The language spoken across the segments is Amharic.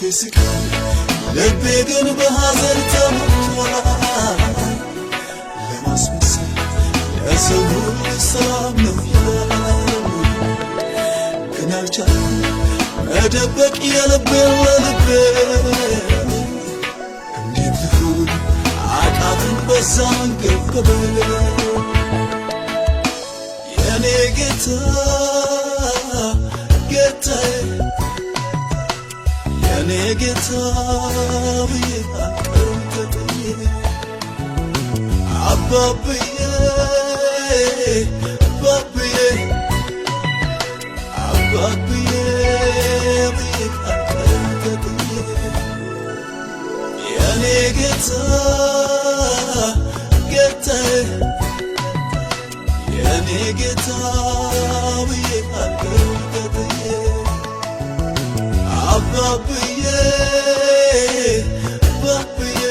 ይስቃል፣ ልቤ ግን በሐዘን ተሞልቷል። ለማስመሰል ለሰው ሁሉ ሰላም ነው ይላል፣ ግን አልቻልኩም መደበቅ የልቤን ለልቤ። እንዴት ልሁን አቃተኝ በዛ መንገድ። የኔ ጌታ ጌታዬ፣ የኔ ጌታ ብዬ አልቀርም ተጥዬ። አባብዬ አባብዬ አባብዬ ብዬ አልቀርም ተጥዬ። የኔ ጌታ ጌታዬ፣ የኔ ጌታ ብዬ አልቀርም ተጥዬ። አባብዬ አባብዬ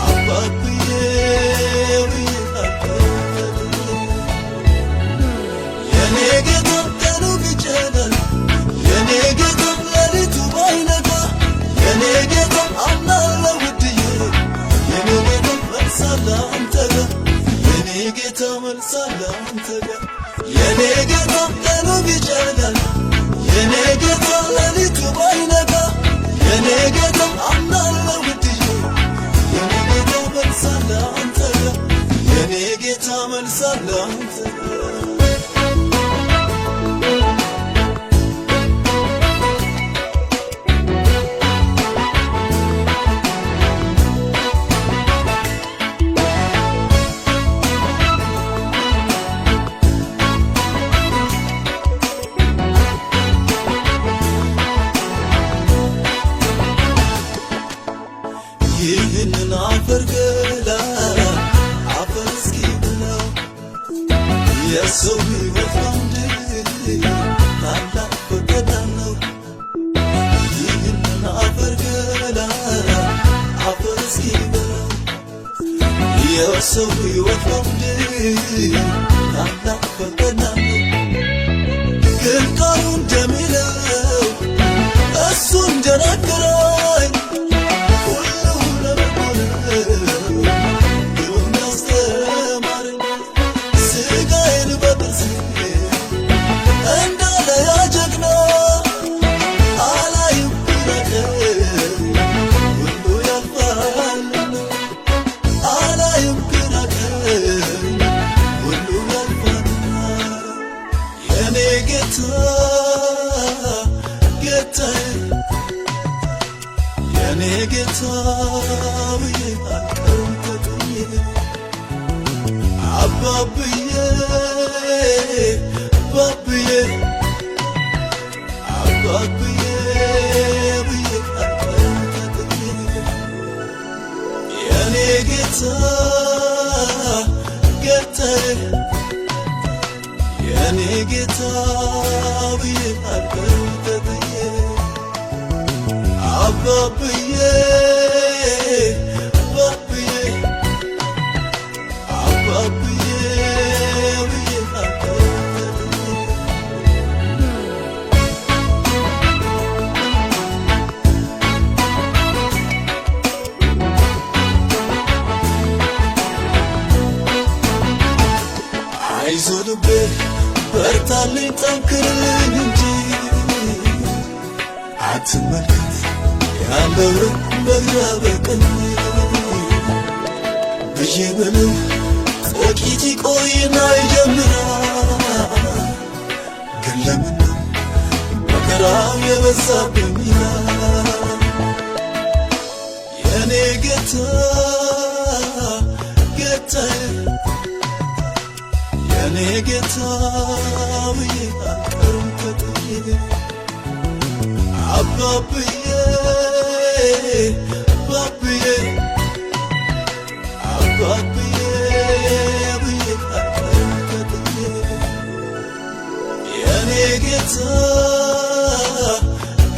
አባብዬ ብዬ አልቀርም ተጥዬ። የኔ ጌታ ቀኑ ቢጨልም፣ የኔ ጌታ ሌሊቱ ባይነጋ፣ የኔ ጌታ አምናለሁ ውድዬ፣ የኔ ጌታ መልስ አለ አንተ ጋር፣ የኔ ጌታ መልስ አለ አንተ ጋር። የኔ ጌታ ቀኑ ቢጨልም፣ የኔ ጌታ ሌሊቱ ባይነጋ፣ የኔ ጌታ አምናለሁ ውድዬ፣ የኔ ጌታ መልስ አለ አንተ ጋር፣ የኔ ጌታ መልስ አለ አንተ ጋር። ይህንን አፈር ገላ አፈር እስኪ ብለው፣ የሰው ሕይወት በምድር ታላቅ ፈተና ነው። ይህንን አፈር ገላ አፈር እስኪ ብለው፣ የሰው ሕይወት በምድር ታላቅ ፈተና ነው። ግን ቃሉ እንደሚለው፣ እሱ እንደነገረኝ፣ ሁሉ ለበጎ ነው ብሎ እንዳስተማረኝ፣ ስጋዬን በጥርሴ እንዳለ ያ ጀግና አላይም ግራ ቀኝ፣ ሁሉ ያልፋልና። አላይም ግራ ቀኝ፣ ሁሉ ያልፋልና። የኔ ጌታ ጌታዬ፣ የኔ ጌታ ብዬ አልቀርም ተጥዬ። አባብዬ አባብዬ አባብዬ ብዬ አልቀርም ተጥዬ። የኔ ጌታ ጌታዬ፣ የኔ ጌታ ብዬ አልቀርም ተጥዬ። አባብዬ አባብዬ አባብዬ ብዬ አልቀርም ተጥዬ። አይዞ ልቤ በርታልኝ ጠንክርልኝ እንጂ፣ አትመልከት ያለውን በግራ በቀኝ ብዬ ብለው፣ ጥቂት ይቆይና ይጀምራል። ግን ለምን ነው መከራው የበዛብኝ ይላል። የኔ ጌታ ጌታዬ፣ የኔ ጌታ ብዬ አልቀርም ተጥዬ። አባብዬ አባብዬ አባብዬ ብዬ አልቀርም ተጥዬ። የኔ ጌታ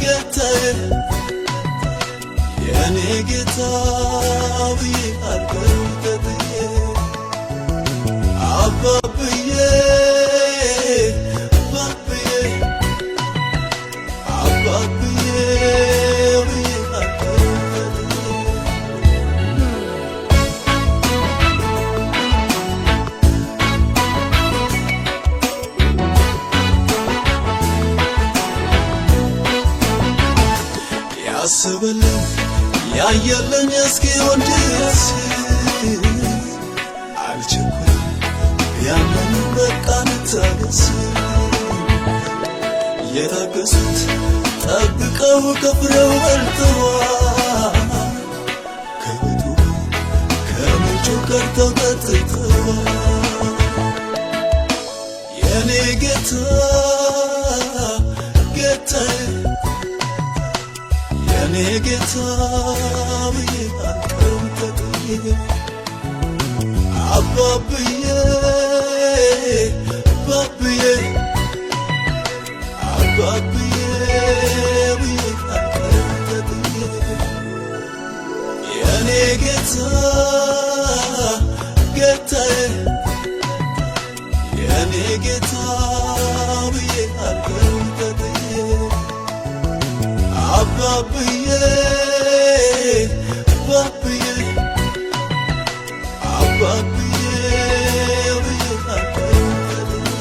ጌታዬ፣ የኔ ጌታ ብዬ አልቀርም ተጥዬ። አባብዬ አባብዬ አባብዬ ያስበልን ያየልን እስኪሆን ድረስ አልቸኩልም ያንን በቃ ልታገስ። የታገሱት ጠብቀው ከፍሬው በልተዋል፣ ከቤቱ ከምንጩ ቀድተው ጠጥተዋል። የኔ ጌታ ጌታዬ፣ የኔ ጌታ ብዬ አልቀርም ተጥዬ። አባብዬ ባብዬ፣ አባብዬ ብዬ አልቀርም ተጥዬ። የኔ ጌታ ጌታዬ፣ የኔ ጌታ ብዬ አልቀርም ተጥዬ። አባብዬ ባብዬ፣ አባብዬ ብዬ አልቀርም ተጥዬ።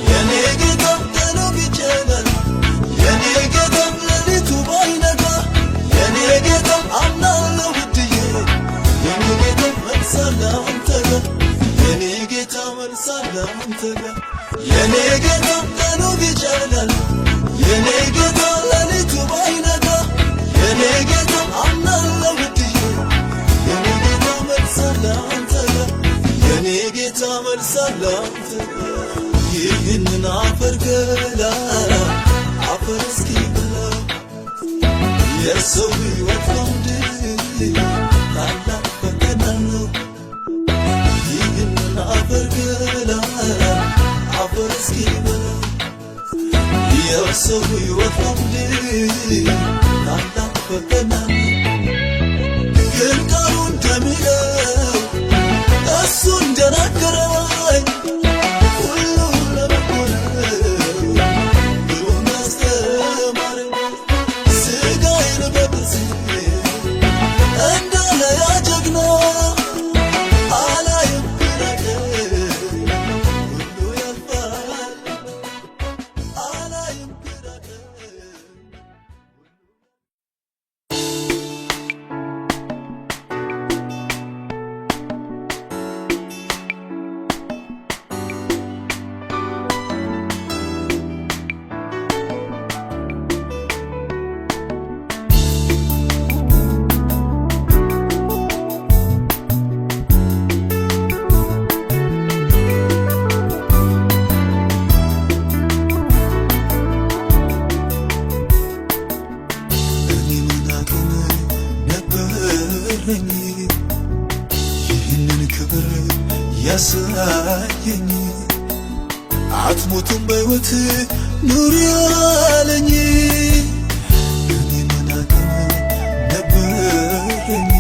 የኔ ጌታ ቀኑ ቢጨልም፣ የኔ ጌታ ሌሊቱ ባይነጋ፣ የኔ ጌታ አምናለሁ ውድዬ፣ የኔ ጌታ መልስ አለ አንተ ጋር፣ የኔ ጌታ መልስ አለ አንተ ጋር። የኔ ጌታ ቀኑ ቢጨልም፣ የኔ ጌታ ሌሊቱ ባይነጋ፣ የኔ ጌታ አምናለሁ ውድዬ፣ የኔ ጌታ መልስ አለ አንተ ጋር፣ የኔ ጌታ መልስ አለ አንተ ጋር። ይህንን አፈር ገላ አፈር እስኪበላው የሰው ሕይወት በምድር ታላቅ ፈተና ነው። ይህንን አፈር ገላ አፈር እስኪበላው የሰው ሕይወት በምድር ታላቅ ፈተና ነው። ግን ቃሉ እንደሚለው፣ እሱ እንደነገረኝ፣ ሁሉ ለበጎ ነው ብሎ እንዳስተማረኝ፣ ሥጋዬን በጥርሴ እንዳለ ያ ጀግና አላይም ግራ ቀኝ፣ ሁሉ ያልፋል፣ አላይም ግራ ቀኝ። እኔ ምን አቅም ነበረኝ ይህንን ክብር ያሳየኝ? አትሞቱም በሕይወት ኑሪ ያለኝ። እኔ ምን አቅም ነበረኝ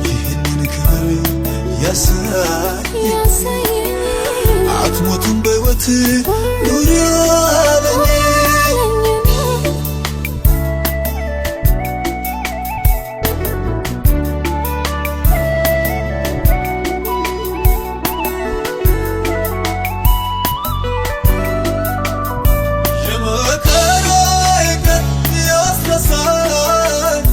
ይህንን ክብር ያሳየኝ? አትሞቱም በሕይወት ኑሪ ያለኝ። የመከራዬ ቀን ያስረሳኝ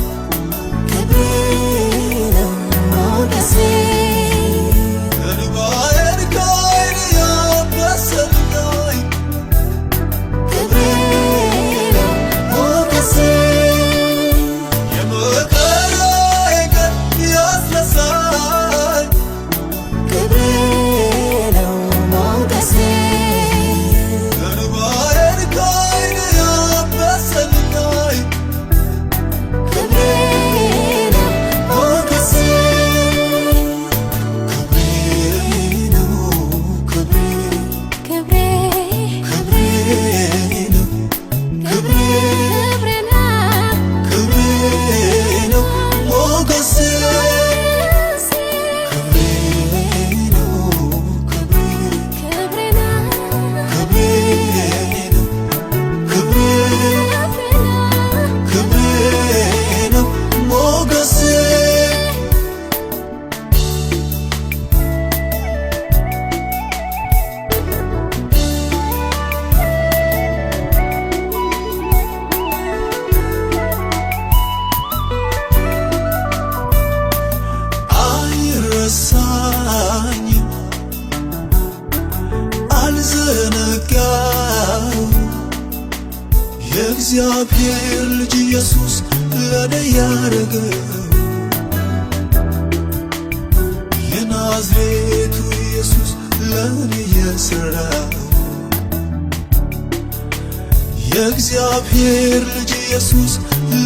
እንባዬን ከዓይኔ ያበሰልኝ። የእግዚአብሔር ልጅ ኢየሱስ ለኔ ያረገው፣ የናዝሬቱ ኢየሱስ ለኔ የሠራው፣ የእግዚአብሔር ልጅ ኢየሱስ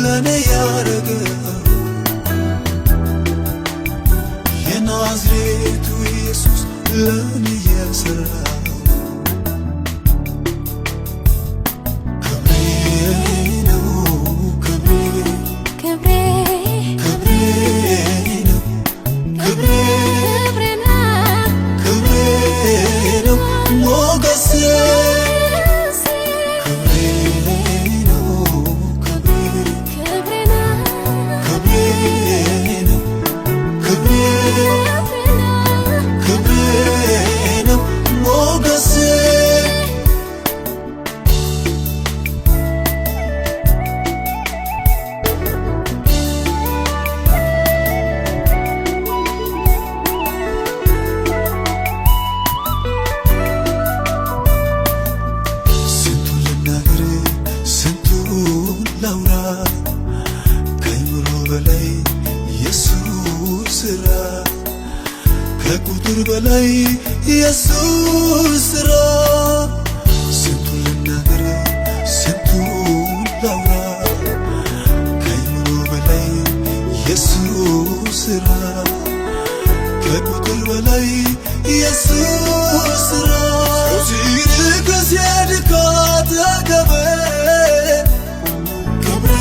ለኔ ያረገው፣ የናዝሬቱ ኢየሱስ ለኔ የሠራው ክብሬ ነው፣ ክብሬ። ክብሬ። ክብሬ ነው፣ ክብሬ። ክብሬ ነው። ክብሬ ነው፣ ሞገሴ። ክብሬ ነው፣ ክብሬ። ክብሬ ነው። ክብሬ ነው፣ ክብሬ። ክብሬ ነው። ክብሬ ነው፣ ሞገሴ። ስንቱን ልናገር፣ ስንቱን ላውራ፣ ከአእምሮ በላይ የሱ ስራ፣ ከቁጥር በላይ የሱ ስራ። ስንቱን ልናገር፣ ስንቱን ላውራ፣ ከአእምሮ በላይ የሱ ስራ፣ ከቁጥር በላይ የሱ ስራ። ሲርቅ ሲሄድ ካጠገቤ ክብሬ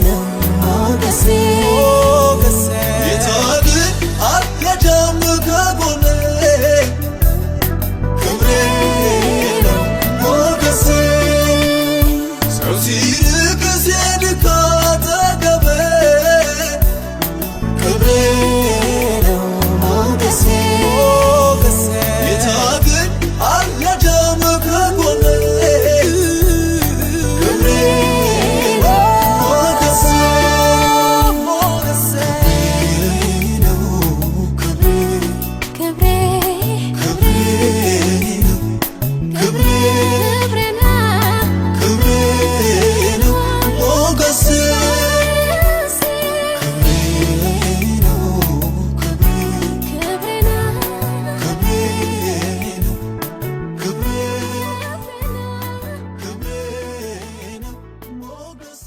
ነው፣ ሞገሴ። ጌታ ግን አልሄደም ከጎኔ። ክብሬ ነው፣ ሞገሴ። ሰው ሲርቅ ሲሄድ ካጠገቤ ክብሬ ነው፣ ሞገሴ። ጌታ ግን አልሄደም ከጎኔ። ክብሬ ነው፣ ሞገሴ። ክብሬ ነው፣ ክብሬ። ክብሬ። ክብሬ ነው፣ ክብሬ። ክብሬ ነው። ክብሬ ነው፣ ሞገሴ። ክብሬ ነው፣ ክብሬ። ክብሬ ነው። ክብሬ ነው፣ ክብሬ። ክብሬ ነው፣ ሞገሴ።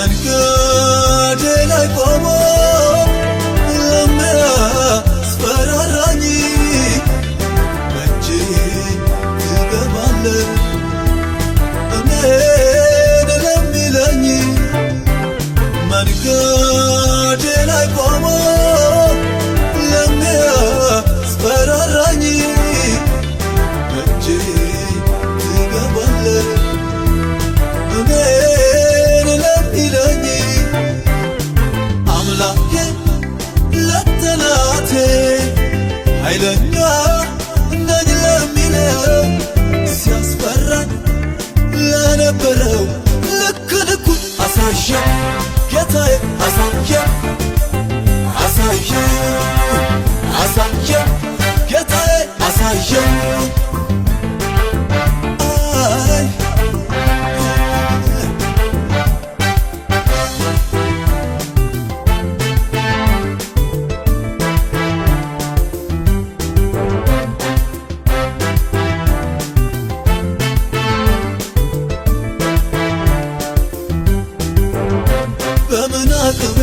መንገዴ ላይ ቆሞ ለሚያስፈራራኝ በእጄ ትገባለህ እኔን ለሚለኝ፣ መንገዴ ላይ ቆሞ ለሚያስፈራራኝ በእጄ ትገባለህ እኔን ለሚለኝ፣ አምላኬ ለጠላቴ ኃይለኛ ነኝ ለሚለው፣ ሲያስፈራኝ ለነበረው ልክ ልኩን አሳየው ጌታዬ፣ አሳየው፣ አሳየው፣ አሳየው ጌታዬ፣ አሳየው። አይ በምን አቅሜ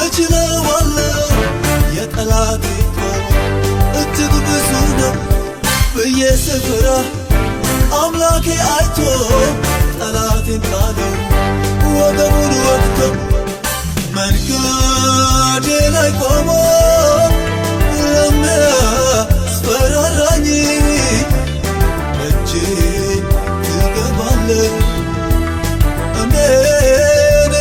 እችለዋለሁ? የጠላቴ ጦር እጅግ ብዙ ነው ብዬ ስፈራ አምላኬ አይቶ ጠላቴን ጣለው ወገቡን ወግቶ። መንገዴ ላይ ቆሞ ለሚያስፈራራኝ እጄ ትገባለህ እኔን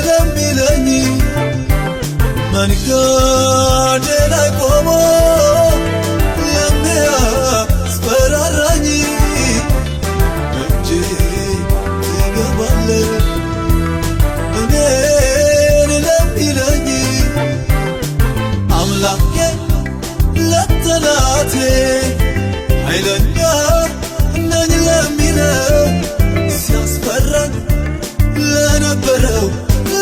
መንገዴ ላይ ቆሞ የሚያስፈራራኝ እጄ ትገባለህ እኔን ለሚለኝ አምላኬ ለጠላቴ ኃይለኛ ነኝ ለሚለው ሲያስፈራኝ ለነበረው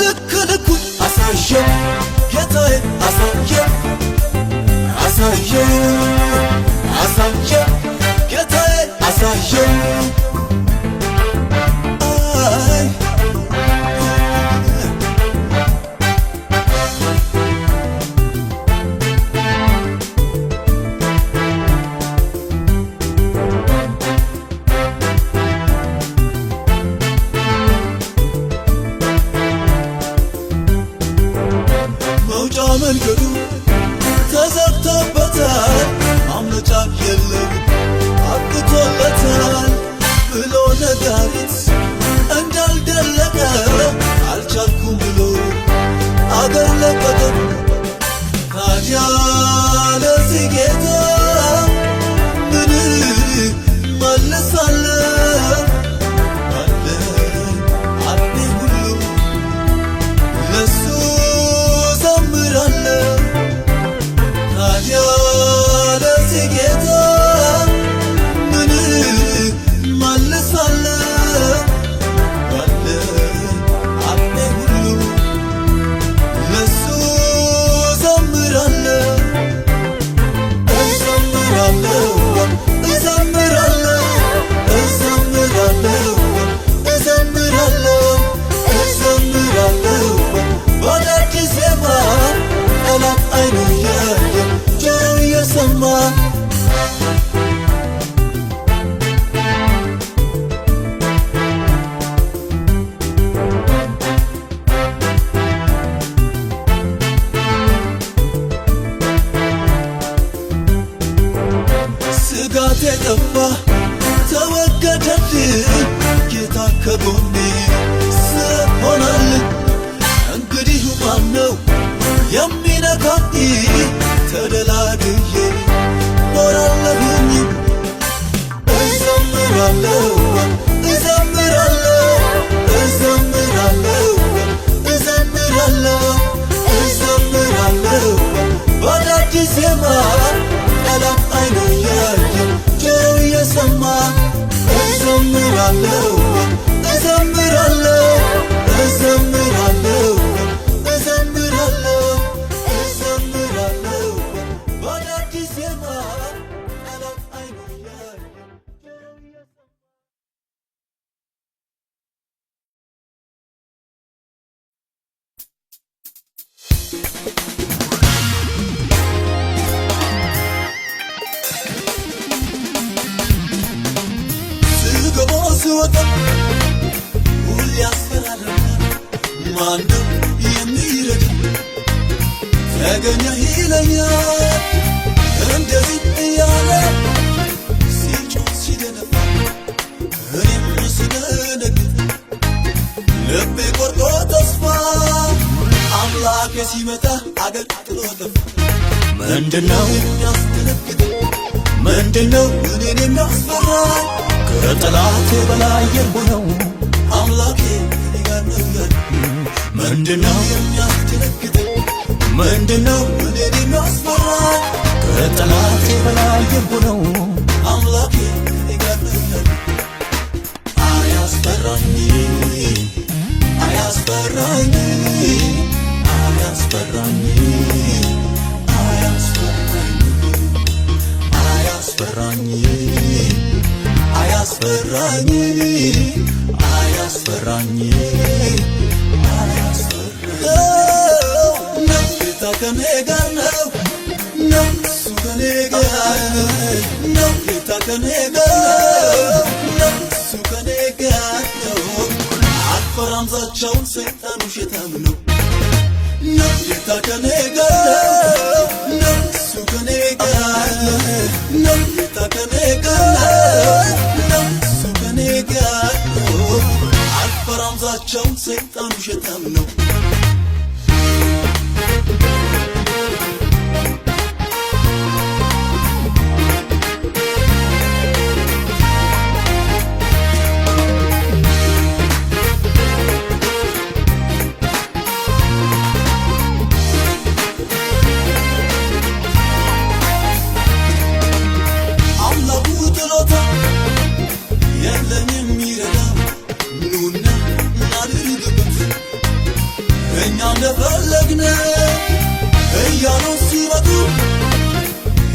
ልክ ልኩን አሳየው ጌታዬ አሳየው አሳየው አሳየው ጌታዬ አሳየው አይ መውጫ መንገዱ ተዘግቶበታል፣ ማምለጫ የለም አብቅቶለታል ብሎ ነጋሪት እንዳልደለቀ አልቻልኩም ብሎ አገር ለቀቀ። ታዲያ ለዚህ ጌታ ምን መልሳለሁ? ባለኝ አቅሜ ሁሉ ለሱ ዘምራለሁ። ታዲያ ለዚህ ጌታ ምን መልሳለሁ? ባለኝ አቅሜ ሁሉ ለሱ ዘምራለሁ። እዘምራለሁ እዘምራለሁ እዘምራለሁ እዘምራለሁ እዘምራለሁ በአዳዲስ ዜማ ጠላት ዓይኑ እያየ ጆሮው እየሰማ። ስጋቴ ጠፋ ተወገደልኝ ጌታ ከጎኔ ስለሆነልኝ እንግዲህ ማነው የሚነካኝ? ተደላድዬ ኖራለሁኝ። እዘምራለሁ እዘምራለሁ እዘምራለሁ እዘምራለሁ እዘምራለሁ በአዳዲስ ዜማ ጠላት ዓይኑ እያየ ጆሮው እየሰማ። እዘምራለሁ እዘምራለሁ እዘምራለሁ እዘምራለሁ እዘምራለሁ በአዳዲስ ዜማ ጠላት ዓይኑ እያየ ጆሮው እየሰማ። ስገባ ስወጣ ሁሌ ያስፈራራኛል። ማነው የሚረዳ? ተገኘ ይለኛል። እንደዚህ እያለ ሲጮህ ሲደነፋ እኔም ስደነግጥ ልቤ ቆርጦ ተስፋ አምላኬ ሲመጣ አገር ጥሎ ጠፋ። ምንድነው የሚያስደነግጥ? ምንድነው እኔን የሚያስፈራ? ከጠላቴ በላይ የሆነው አምላኬ ከእኔ ጋር ነው ያለ። ምንድነው የሚያስደነግጥ? ምንድነው እኔን የሚያስፈራ? ከጠላቴ በላይ የሆነው አምላኬ ከእኔ ጋር ነው ያለ። አያስፈራኝ አያስፈራኝ አያስፈራኝ አያስፈራኝ አያስፈራኝ አያስፈራኝ አያስፈራኝ አያስፈራኝ ነው። ጌታ ከኔ ጋር ነው ነው እሱ ከኔ ጋር ነው። ጌታ ከኔ ጋር ነው እሱ ከኔ ጋር ነው። አልፈራም ዛቻውን ሰይጣን ውሸታም ነው ነው። ጌታ ከኔ ጋር ነው እሱ ከኔ ጋር ነው። ጌታ ከኔ ጋር ነው እሱ ከኔ ጋር ነው። አልፈራም ዛቻውን ሰይጣን ውሸታም ነው። የለም የሚረዳ። ኑና እናድርግበት እኛ እንደፈለግን እያሉ ሲመጡ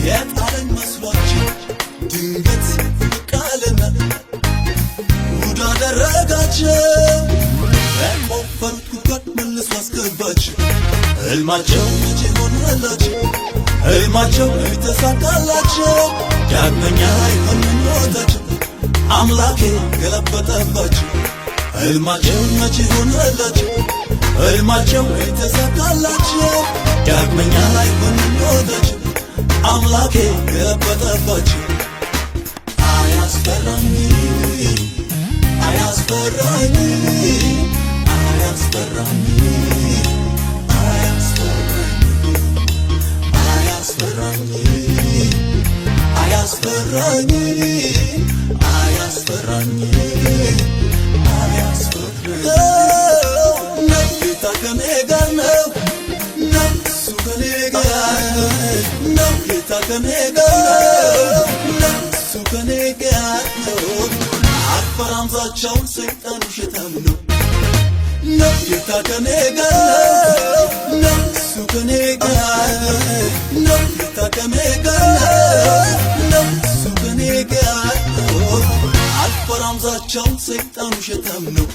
የጣለኝ መስሏቸው ድንገት ብቅ አለና ጉድ አደረጋቸው። በቆፈሩት ጉድጓድ መልሶ አስገባቸው። ሕልማቸው መቼ ሆነላቸው? ሕልማቸው ተሳካላቸው። ዳግመኛ አይሆን ምኞታቸው፣ አምላኬ ገለበጠባቸው። ሕልማቸው መቼ ሆነላቸው? ሕልማቸው ተሳካላቸው። ዳግመኛ አይሆን ምኞታቸው፣ አምላኬ ገለበጠባቸው። አያስፈራኝ፣ አያስፈራኝ፣ አያስፈራኝ፣ አያስፈራኝ፣ አያስፈራኝ፣ አያስፈራኝ፣ አያስፈራኝ። ነው ጌታ ከኔ ጋር ነው፣ ነው እሱ ከኔ ጋር ነው። ጌታ ከኔ ጋር ነው፣ ነው እሱ ከኔ ጋር ነው። አልፈራም ዛቻውን፣ ሰይጣን ውሸታም ነው። ነው ጌታ ከኔ ጋር ነው፣ ነው እሱ ከኔ ጋር ነው። ጌታ ከኔ ጋር ነው፣ ነው እሱ ከኔ ጋር ነው። አልፈራም ዛቻውን፣ ሰይጣን ውሸታም ነው።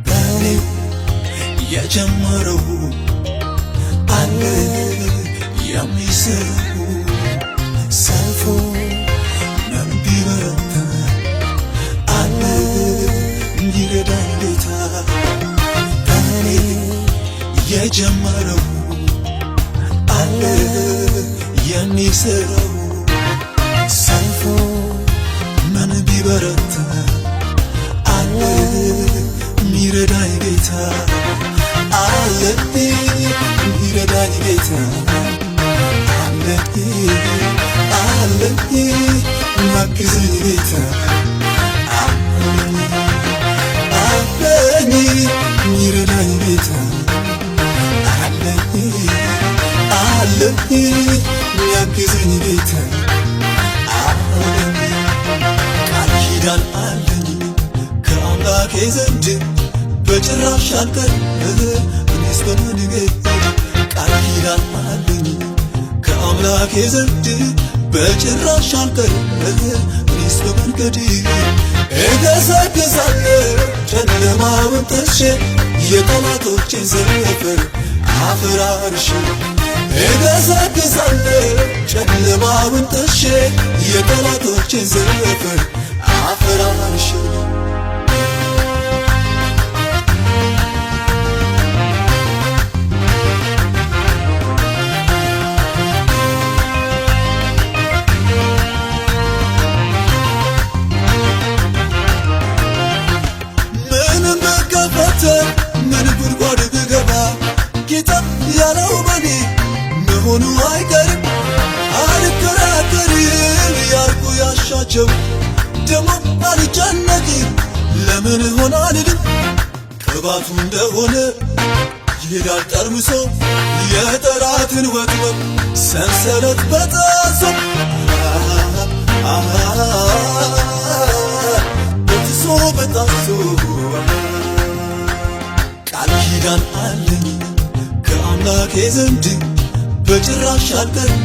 በኔ የጀመረው አለ የሚሰራው፣ ሰልፉ ምን ቢበረታ አለ ይረዳኝ ጌታ። በኔ የጀመረው አለ የሚሰራው፣ ሰልፉ ምን ቢበረታ አለ ሚረዳኝ ጌታ፣ አለ ሚረዳኝ ጌታ፣ አለ፣ አለ ማግዘኝ ጌታ፣ አለኝ ሚረዳኝ ጌታ፣ አለኝ፣ አለ ሚያግዘኝ ጌታ አለኝ። ቃል ኪዳን አለኝ ከአምላኬ ዘንድ፣ በጭራሽ አልቀርም እኔስ በመንገድ። ቃል ኪዳን አለኝ ከአምላኬ ዘንድ፣ በጭራሽ አልቀርም እኔስ በመንገድ። እገሰግሳለሁ ጨለማውን ጥሼ፣ የጠላቶቼን ሰፈር አፈራርሼ። እገሰግሳለሁ ጨለማውን ጥሼ፣ የጠላቶቼን ሰፈር አፈራርሼ። ምንም ብከፈተ ምን ጉድጓድ ብገባ ጌታ ያለው በኔ መሆኑ አይቀርም። አልከራከርም ያልኩ ያሻቸው፣ ደግሞ አልጨነቅም ለምን ሆነ አልልም። ቅባቱ እንደሆነ ይሄዳል ጠርምሶ የጠላትን ወጥመድ ሰንሰለት በጣሶ፣ በጥሶ በጣሶ። ቃል ኪዳን አለኝ ከአምላኬ ዘንድ፣ በጭራሽ አልቀርም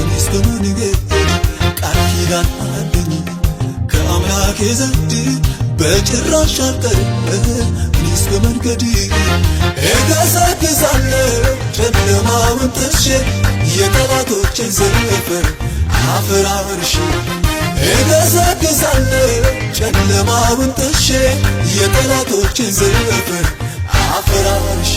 እኔስ በመንገድ። ቃል ኪዳን አለኝ ከአምላኬ ዘንድ፣ በጭራሽ አልቀርም እኔስ በመንገድ። እገሰግሳለሁ ጨለማውን ጥሼ፣ የጠላቶቼን ሰፈር አፈራርሼ። እገሰግሳለሁ ጨለማውን ጥሼ የጠላቶችን ሰፈር አፈራርሼ።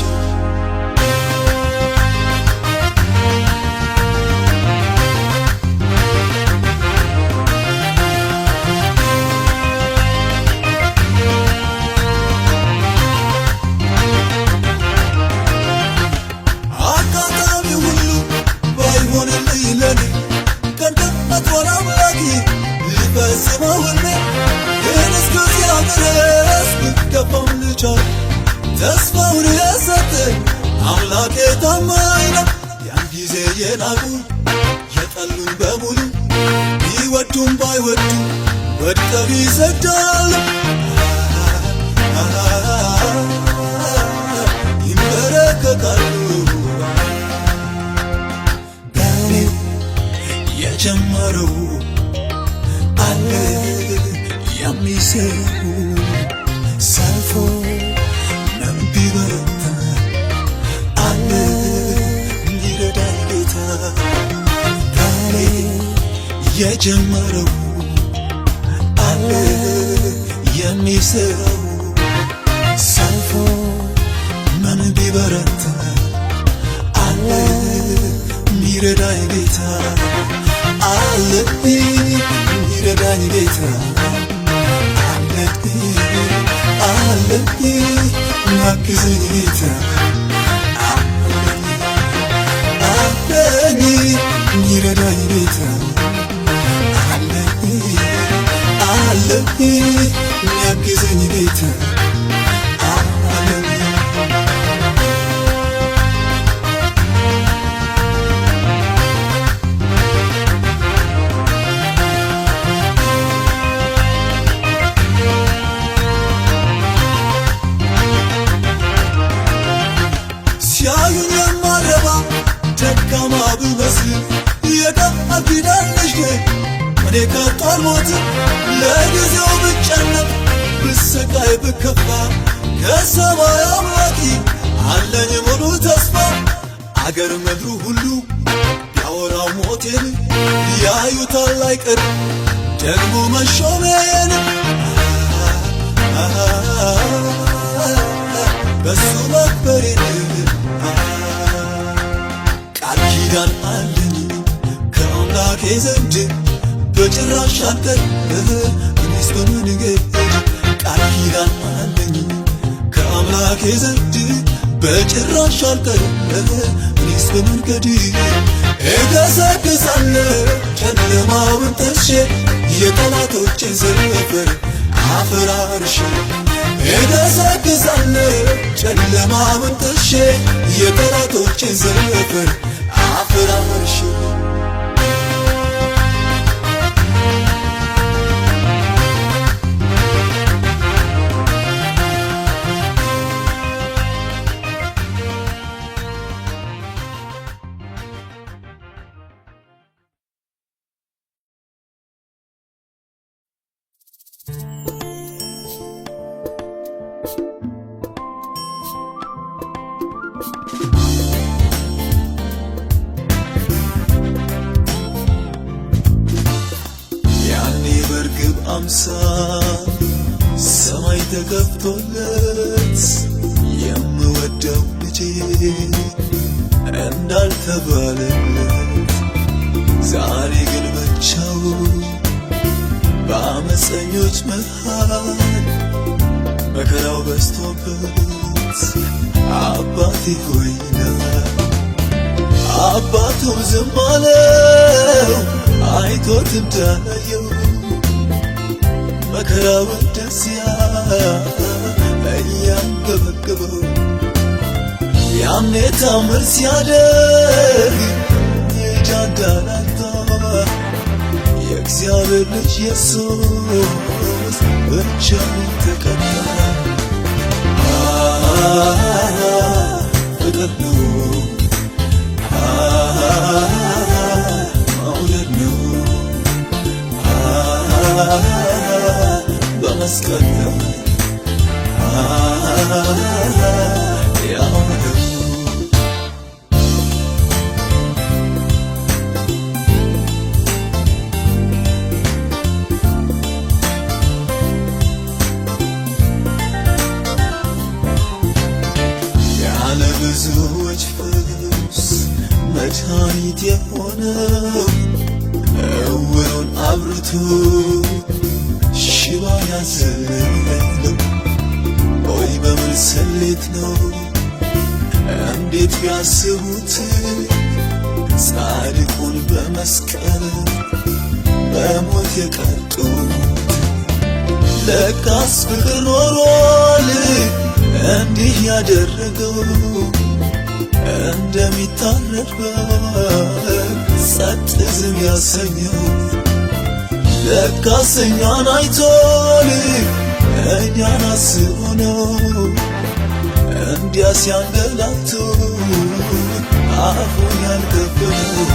አጋጣሚ ሁሉ ባይሆንልኝ ለኔ ቀን ቀጥሮን አምላኬ ሊፈጽመው ሕልሜ፣ ግን እስከዚያ ድረስ ብገፋም ልቻል ተስፋውን የሰጠኝ አምላኬ ታማኝ ነው። ያን ጊዜ የናቁኝ የጠሉኝ በሙሉ ቢወዱም ባይወዱም ወድቀው ይሰግዳሉ፣ ይንበረከካሉ። በኔ የጀመረው አለ የሚሰሩ ሰልፎ ምን ቢበረታ አለ ሚረዳኝ ጌታ። በኔ የጀመረው አለ የሚሰራው ሰልፎ ምን ቢበረታ አለ ሚረዳኝ ጌታ፣ አለ ሚረዳኝ ጌታ፣ አለ አለ ሚያግዘኝ ጌታ፣ አለኝ ሚረዳኝ ጌታ፣ አለኝ አለ ሚያግዘኝ ጌታ አለኝ። ሲያዩኝ የማረባ ደካማ ብመስል የቃል ኪዳን ልጅ ነኝ እኔ ከቶ አልሞትም። ለጊዜው ብጨነቅ ብሰቃይ ብከፋ ከሰማይ አምላኬ አለኝ ሙሉ ተስፋ። አገር ምድሩ ሁሉ ቢያወራው ሞቴን ያዩታል አይቀር ደግሞ መሾሜን በሱ መክበሬን። ቃል ኪዳን አለኝ ከአምላኬ ዘንድ በጭራሽ አልቀር እኔስ በመንገድ። ቃል ኪዳን አለኝ ከአምላኬ ዘንድ በጭራሽ አልቀር እኔስ በመንገድ። እገሰግሳለሁ ጨለማውን ጥሼ የጠላቶቼን ሰፈር አፈራርሼ። እገሰግሳለሁ ጨለማውን ጥሼ የጠላቶቼን ሰፈር አፈራርሼ። ያኔ በርግብ አምሳል ሰማይ ተከፍቶለት የምወደው ልጄ እንዳልተባለለት፣ ዛሬ ግን ብቻው በአመፀኞች መሃል መከራው በዝቶበት አባቴ ሆይ ይላል። አባቱም ዝም አለው አይቶት እንዳላየው መከራውን ደስያ እያንገበገበው። ያኔ ታምር ሲያደርግ የጃንዳላታ የእግዚአብሔር ልጅ ኢየሱስ ብቻውን ተቀጣ። ፍቅር ነው፣ መውደድ ነው፣ በመስቀል ላይ ያዋለው። መድኃኒት የሆነው ዕውሩን አብርቶ ሽባ ያዘለለው ወይ በምን ስሌት ነው? እንዴት ቢያስቡት ጻድቁን በመስቀል በሞት የቀጡት? ለካስ ፍቅር ኖሯል እንዲህ ያደረገው፣ እንደሚታረድ በግ ጸጥ ዝም ያሰኘው። ለካስ እኛን አይቶን እኛን አስቦ ነው እንዲያ ሲያንገላቱ አፉን ያልከፈተው።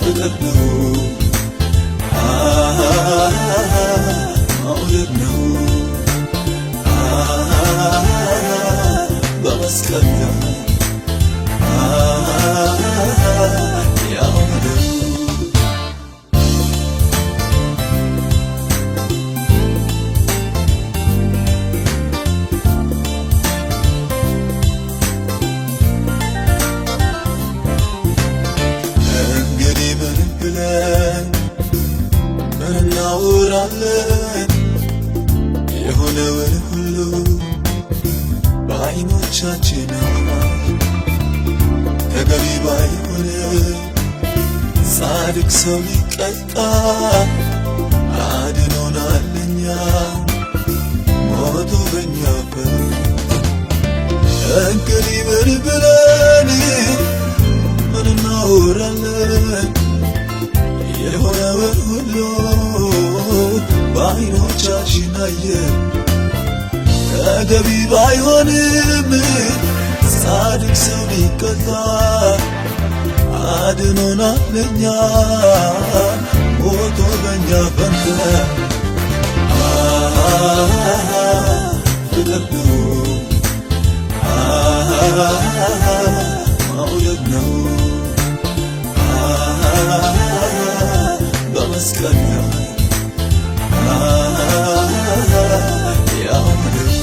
ፍቅር ነው፣ መውደድ ነው፣ በመስቀል ላይ ያዋለው። እንግዲህ ምን ብለን ምን እናወራለን? የሆነውን ሁሉ በዓይኖቻችን አየን። ተገቢ ባይሆን ጻድቅ ሰው ሊቀጣ፣ አድኖናል ሞቶ በኛ ፈንታ። እንግዲህ ምን ብለን ምን እናወራለን? የሆነውን ሁሉ በዓይኖቻችን አየን። ተገቢ ባይሆንም ጻድቅ ሰው ሊቀጣ፣ አድኖናል ሞቶ በኛ ፈንታ። ፍቅር ነው፣ መውደድ ነው፣ በመስቀል ላይ ያዋለው።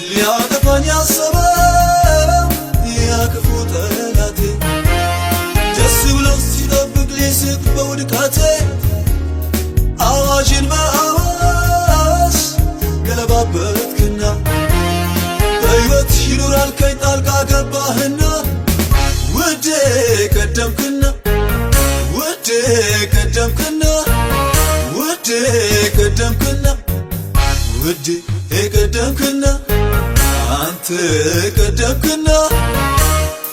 ሊያጠፋኝ ያሰበው ያ ክፉ ጠላቴ ደስ ብሎ ሲጠብቅ ሊስቅ በውድቀቴ፣ አዋጅን በአዋጅ ገለባበትክና በሕይወት ይኑራል ከኝ ጣልቃ ገባህና፣ ውዴ ቀደምክና፣ ውዴ ቀደምክና፣ ውዴ ቀደምክና፣ ውዴ ቀደምክና፣ አንተ ቀደምክና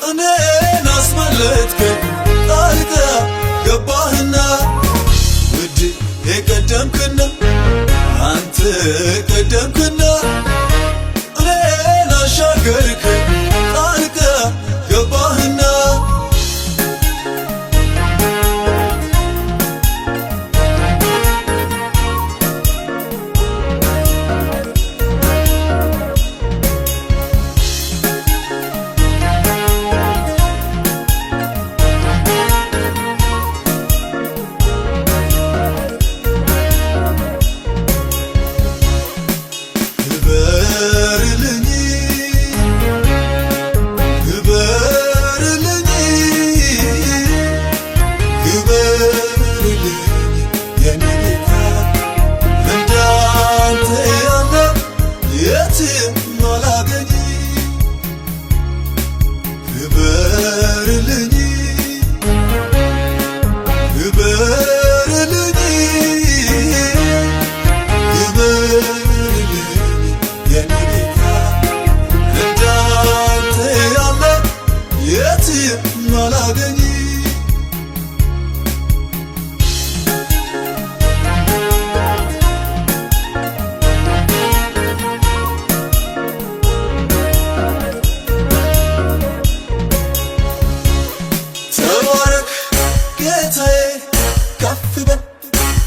እኔን አስመለጥከኝ ጣልቃ ገባህና፣ ውዴ ቀደምክና፣ አንተ ቀደምክና እኔን አሻገርከኝ ጣልቃ ገባህና።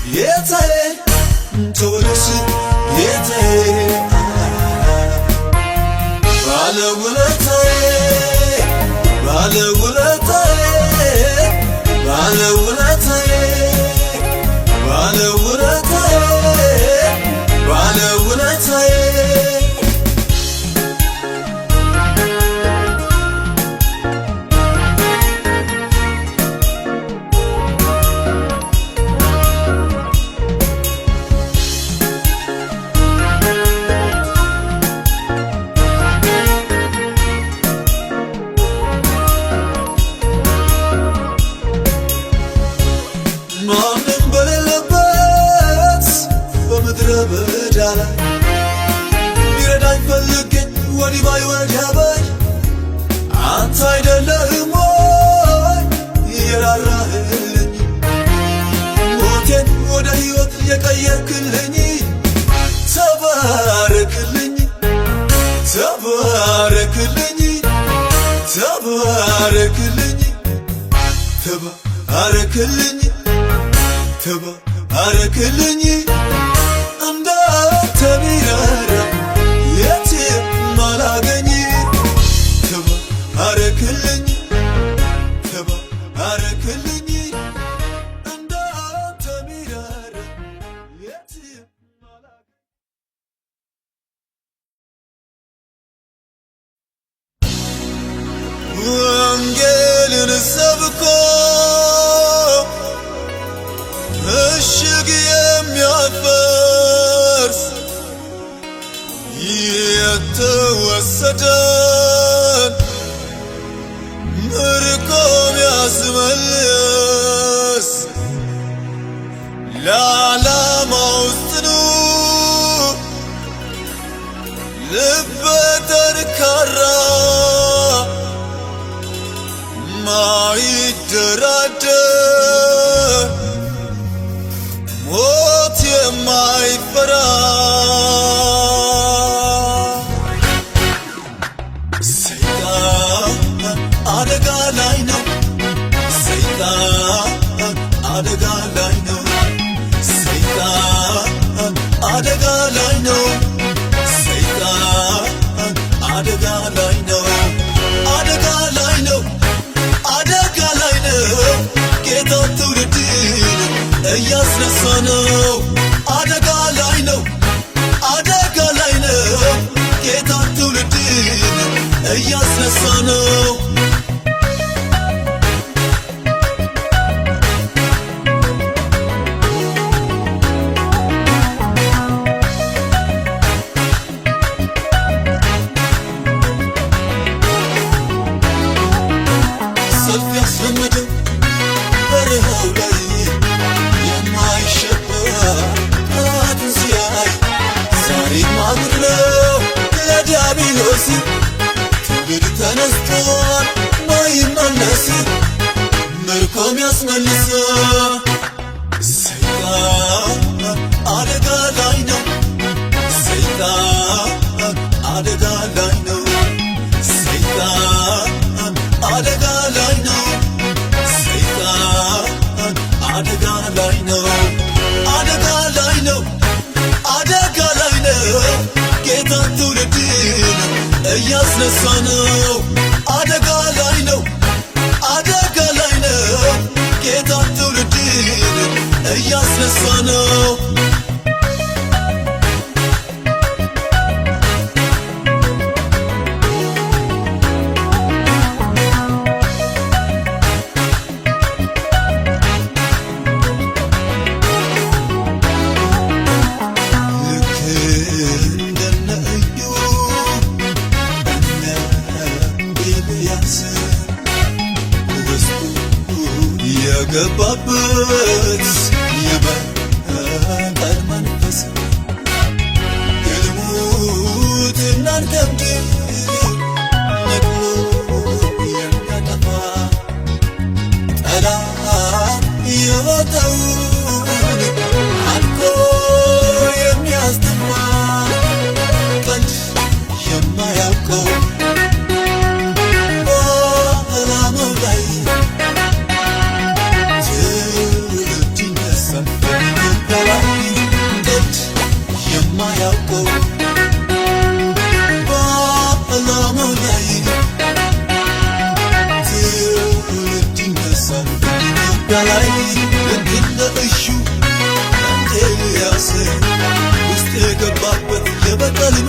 ጌታዬ፣ ተወደስ ጌታዬ፣ ባለውለታዬ፣ ባለውለታዬ፣ ባለውለታዬ፣ ባለውለታዬ፣ ባለውለታዬ። ማንም በሌለበት በምድረ በዳ ላይ ሊረዳኝ ፈልጌ ወዲህ ባይ ወዲያ ባይ፣ አንተ አይደለህም ወይ የራራህልኝ? ሞቴን ወደ ሕይወት የቀየርክልኝ፣ ተባረክልኝ፣ ተባረክልኝ፣ ተባረክልኝ፣ ተባረክልኝ፣ ተባረክልኝ። እንዳንተ ሚራራ የትም አላገኝ። ተባረክልኝ፣ ተባረክልኝ፣ እንዳንተ ሚራራ የትም አላገኝ። ወንጌልን ሰብኮ ምሽግ የሚያፈርስ፣ የተወሰደን ምርኮ ያስመልስ፣ ለዓላማው ጽኑ፣ ልበ ጠንካራ፣ ማይደራደር፣ ሞት የማይፈራ። ሰይጣን አደጋ ላይ ነው። ሰይጣን አደጋ ላይ ነው። ሰይጣን አደጋ ላይ ነው። ሰይጣን አደጋ ላይ ነው። አደጋ ላይ ነው። አደጋ ላይ ነው። ጌታ ትውልድን እያስነሳ ነው። አደጋ ላይ ነው። አደጋ ላይ ነው። ጌታ ትውልድን እያስነሳ ነው። ሰልፍ ያስለመደው በረሃው ላይ የማይሸበር ጠላትን ሲያይ፣ ዛሬማ ጉድ ነው ለዲያብሎስ፣ ትውልድ ተነስቷል ማይመለስ፣ ምርኮም ያስመልስ። ሰይጣን አደጋ ላይ ነው። ሰይጣን አደጋ ላይ ነው። ሰይጣን አደጋ ላይ ነው። ሰይጣን አደጋ ላይ ነው። አደጋ ላይ ነው። አደጋ ላይ ነው። ጌታ ትውልድን እያስነሳ ነው። አደጋ ላይ ነው። አደጋ ላይ ነው። ጌታ ትውልድን እያስነሳ ነው። ልክ እንደነ እዩ፣ እነ ኤልያስ ውስጡ የገባበት የበረታ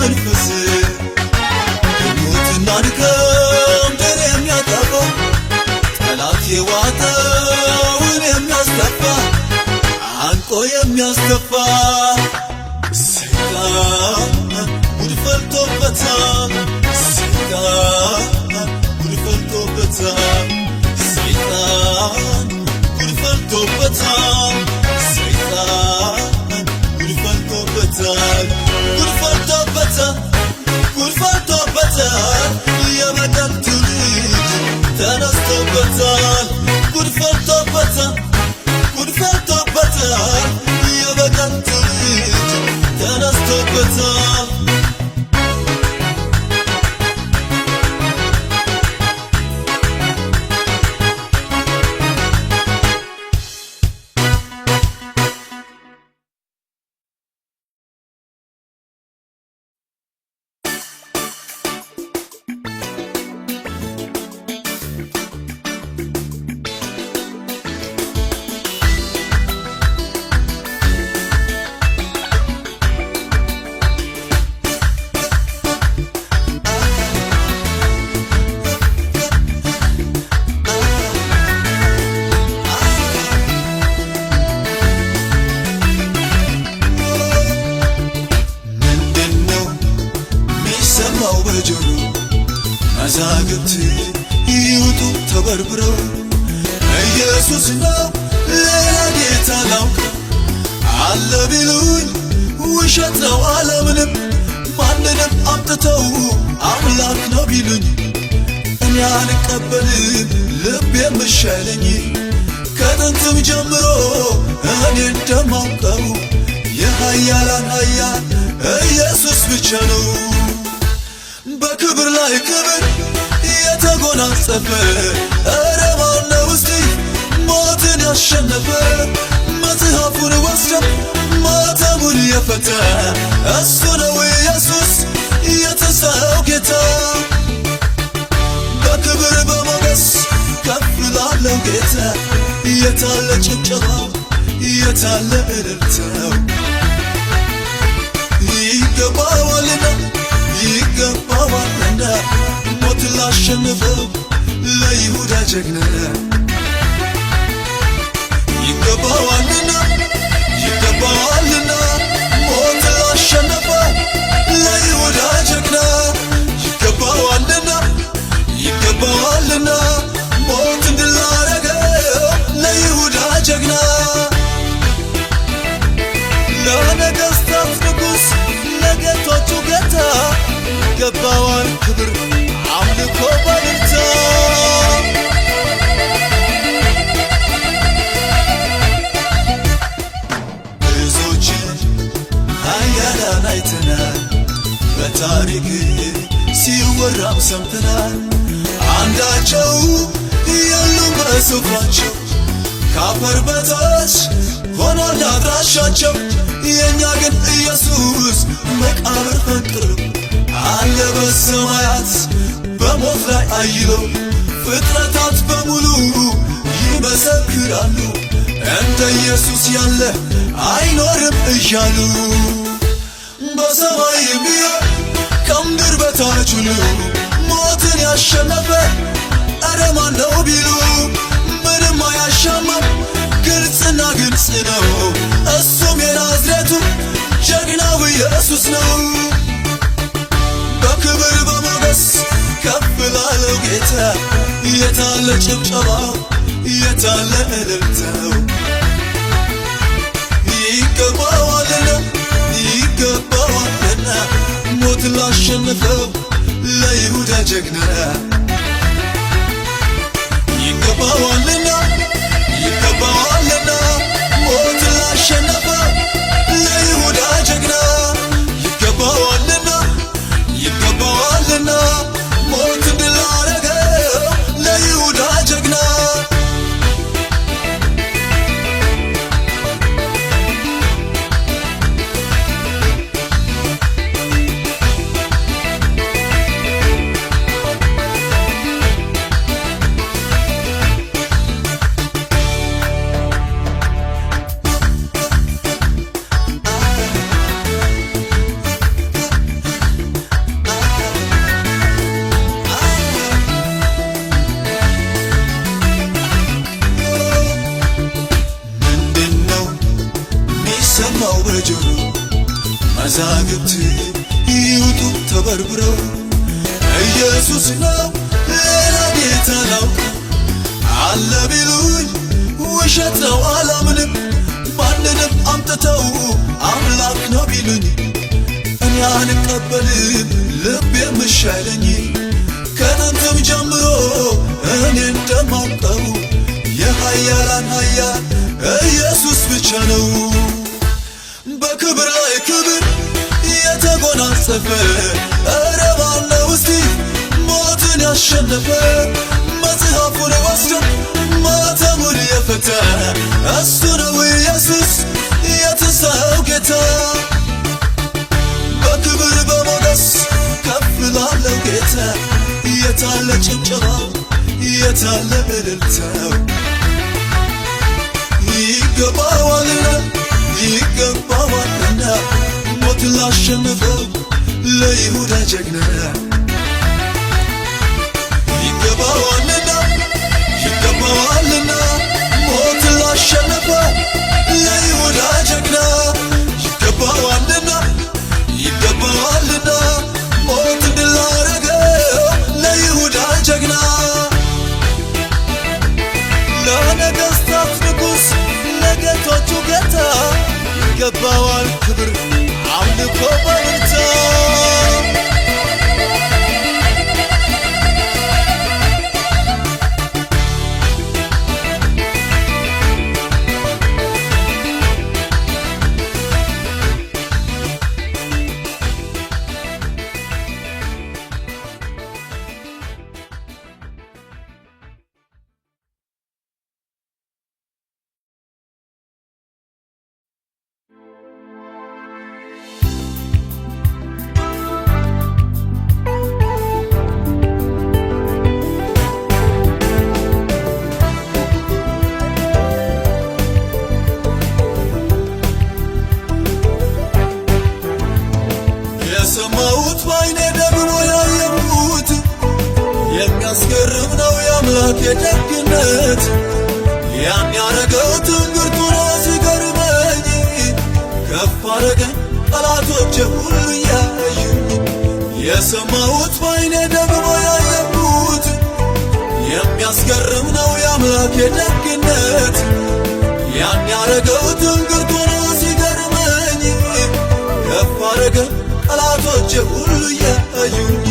መንፈስ ሞትና ድካም ድል የሚያጠፋ ጠላት የዋጠውን የሚያስተፋ አንቆ የሚያስተፋ ሰይጣን ጉድ ፈልቶበታል። ሰይጣን ጉድ ፈልቶበታል። ሰይጣን ጉድ ፈልቶበታል። ሰይጣን ጉድ ፈልቶበታል። ጉድ ፈልቶበታል። ጉድ ፈልቶበታል። የበደል ትውልድ ተነስቶበታል። ጉድ ፈልቶበታል። ጉድ ፈልቶበታል። የበደል ትውልድ ተነስቶበታል። ምንድነው ሚሰማው በጆሮ? መዛግብት ይውጡ ተበርብረው። ኢየሱስ ነው፣ ሌላ ጌታ አላውቅም። አለ ቢሉኝ ውሸት ነው አላምንም። ማንንም አምጥተው አምላክ ነው ቢሉኝ እኔ አልቀበልም፣ ልቤም እሺ አይለኝ። ከጥንትም ጀምሮ እኔ እንደማውቀው የኃያላን ኃያል ኢየሱስ ብቻ ነው። በክብር ላይ ክብር የተጎናጸፈ፣ ኧረ ማነው እስቲ ሞትን ያሸነፈ? መጽሐፉን ወስዶ ማተሙን የፈታ እሱ ነው ኢየሱስ የትንሣኤው ጌታ። በክብር በሞገስ ከፍ ላለው ጌታ የታለ ጭብጨባው? የታለ እልልታው? ይገባዋልና፣ ይገባዋልና ሞት ላሸነፈው ለይሁዳ ጀግና። ይገባዋልና፣ ይገባዋልና ሞት ላሸነፈው ለይሁዳ ጀግና። ይገባዋልና፣ ይገባዋልና ሞት ድል ላረገው ለይሁዳ ጀግና። ለነገሥታት ንጉሥ፣ ለጌቶቹ ጌታ ይገባዋል ክብር አምልኮ በእልልታ። ብዙዎችን ኃያላን አይተናል፣ በታሪክ ሲወራም ሰምተናል። አንዳቸው የሉም በስፍራቸው፣ ከአፈር በታች ሆኗል አድራሻቸው። የእኛ ግን ኢየሱስ መቃብር ፈንቅሎ አለ በሰማያት በሞት ላይ አይሎ። ፍጥረታት በሙሉ ይመሰክራሉ እንደ ኢየሱስ ያለ አይኖርም እያሉ። በሰማይ የሚሆን ከምድር በታች ሁሉ ሞትን ያሸነፈ ኧረ ማን ነው ቢሉ ምንም አያሻማም፣ ግልጽና ግልጽ ነው። እሱም የናዝሬቱ ጀግናው ኢየሱስ ነው። በክብር በሞገስ ከፍ ላለው ጌታ የታለ ጭብጨባው? የታለ እልልታው? ይገባዋልና፣ ይገባዋልና ሞት ላሸነፈው ለይሁዳ ጀግና። ይገባዋልና፣ ይገባዋልና ሞት ላሸነፈው ለይሁዳ ጀግና። ይገባዋልና፣ ይገባዋልና ሞት ድል ላረገው ለይሁዳ ጀግና። ለሰማው በጆሮ መዛግብት ይውጡ ተበርብረው። ኢየሱስ ነው፣ ሌላ ጌታ አላውቅም። አለ ቢሉኝ ውሸት ነው፣ አላምንም። ማንንም አምጥተው አምላክ ነው ቢሉኝ እኔ አልቀበልም፣ ልቤም እሺ አይለኝ። ከጥንትም ጀምሮ እኔ እንደማውቀው የኃያላን ኃያል ኢየሱስ ብቻ ነው። በክብር ላይ ክብር የተጎናጸፈ፣ ኧረ ማነው እስቲ ሞትን ያሸነፈ? መጽሐፉን ወስዶ ማተሙን የፈታ እሱ ነው ኢየሱስ የትንሣኤው ጌታ። በክብር በሞገስ ከፍ ላለው ጌታ የታለ ጭብጨባው? የታለ እልልታው? ይገባዋልና፣ ይገባዋልና፣ ሞትን ላሸነፈው ለይሁዳ ጀግና። ይገባዋልና፣ ይገባዋልና፣ ሞትን ላሸነፈው ለይሁዳ ጀግና። ይገባዋልና፣ ይገባዋልና፣ ሞትን ድል ላረገው ለይሁዳ ጀግና። ለነገሥታት ንጉሥ፣ ለጌቶቹ ጌታ ይገባዋል ክብር፣ አምልኮ በእልልታ። የሰማሁት ባይኔ ደግሞ ያየሁት የሚያስገርም ነው የአምላክ ደግነት። ያን ያረገው ትንግርቱ ነው ሲገርመኝ፣ ከፍ አረገኝ ጠላቶቼ ሁሉ እያዩኝ። የሰማሁት ባይኔ ደግሞ ያየሁት የሚያስገርም ነው የአምላክ ደግነት። ያን ያረገው ትንግርቱ ነው ሲገርመኝ፣ ከፍ አረገኝ ጠላቶቼ ሁሉ እያዩኝ።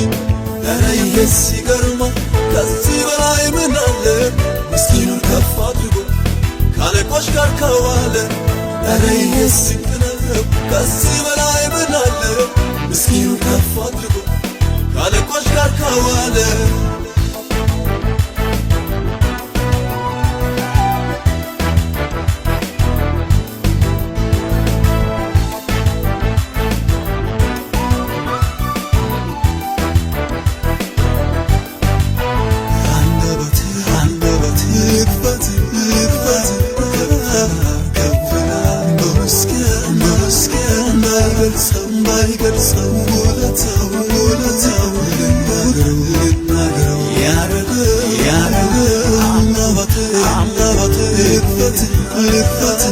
ኧረ ይሄስ ይገርማል፣ ከዚህ በላይ ምን አለ? ምስኪኑን ከፍ አድርጎ ከአለቆች ጋር ከዋለ። ኧረ ይሄስ ድንቅ ነው፣ ከዚህ በላይ ምን አለ? ምስኪኑን ከፍ አድርጎ ከአለቆች ጋር ከዋለ። አንደበት አንደበት ልክፈት ልክፈት ከፍና በመስገን በመስገን ባይገልጸው ባይገልጸው ውለታው ውለታው ልናገረው ልናገረው ያረገው ያረገው። አንደበት አንደበት ልክፈት ልክፈት